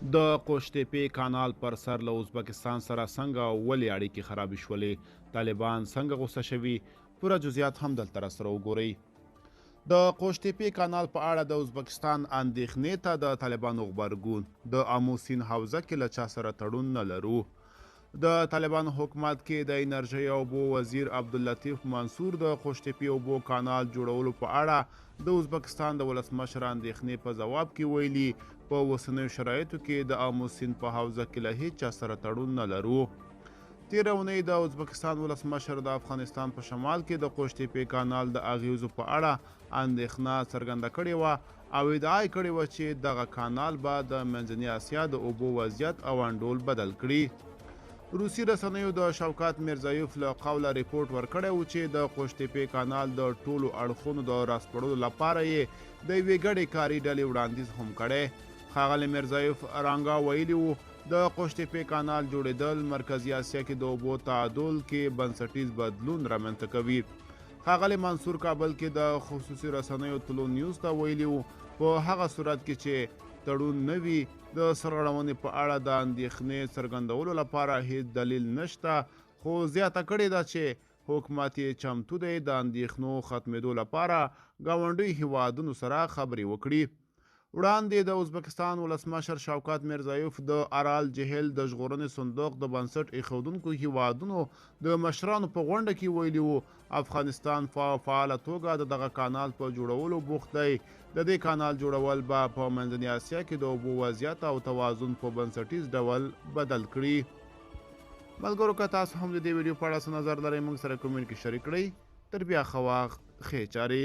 د قوشتېپې کانال پر سر له ازبکستان سره څنګه او ولې اړیکې خرابې شولې؟ طالبان څنګه غوسه شوي؟ پوره جزئیات هم دلته راسره وګورئ. د قوشتېپې کانال په اړه د ازبکستان اندېښنې ته د طالبانو غبرګون، د آمو سیند حوزه کې له چا سره تړون نه لرو. د طالبانو حکومت کې د انرژۍ او اوبو وزیر عبداللطیف منصور د قوشتېپې اوبو کانال جوړولو په اړه د ازبکستان د ولسمشر اندېښنې په ځواب کې ویلي، په اوسنیو شرایطو کې د آمو سیند په حوزه کې له هیچا سره تړون نه لرو. تېره اونۍ د ازبکستان ولسمشر د افغانستان په شمال کې د قوشتېپې کانال د اغیزو په اړه اندېښنه څرګنده کړې وه او ادعا یې کړې وه چې دغه کانال به د منځنۍ اسیا د اوبو وضعیت او انډول بدل کړي. روسي رسنیو د شوکت میرزایوف له قوله رپورټ ورکړی و چې د قوشتېپې کانال د ټولو اړخونو د راسپړلو لپاره یې د یوې ګډې کاري ډلې وړاندیز هم کړی. ښاغلي میرزایوف رانګا ویلي وو، د قوشتېپې کانال جوړېدل مرکزي اسیا کې د اوبو تعادل کې بنسټیز بدلون رامنځته کوي. ښاغلي منصور کابل کې د خصوصي رسنیو طلوع نیوز ته ویلي وو، په هغه صورت کې چې تړون نه وي، د سرغړونې په اړه د اندېښنې څرګندولو لپاره هیڅ دلیل نشته، خو زیاته کړې ده چې حکومت یې چمتو دی د اندېښنو ختمېدو لپاره ګاونډیو هیوادونو سره خبرې وکړي. وړاندې د ازبکستان ولسمشر شوکت میرزایوف د ارال جهیل د ژغورنې صندوق د بنسټ ایښودونکو هیوادونو د مشرانو په غونډه کې ویلي وو، افغانستان په فعاله توګه د دغه کانال په جوړولو بوخت دی. د دې کانال جوړول به په منځنۍ اسیا کې د اوبو وضعیت او توازن په بنسټیز ډول بدل کړي. ملګرو، که تاسو هم د دې ویډیو په اړه څه نظر لرئ، موږ سره کومنټ کې شریک کړئ. تر بیا ښه وخت، ښې چارې.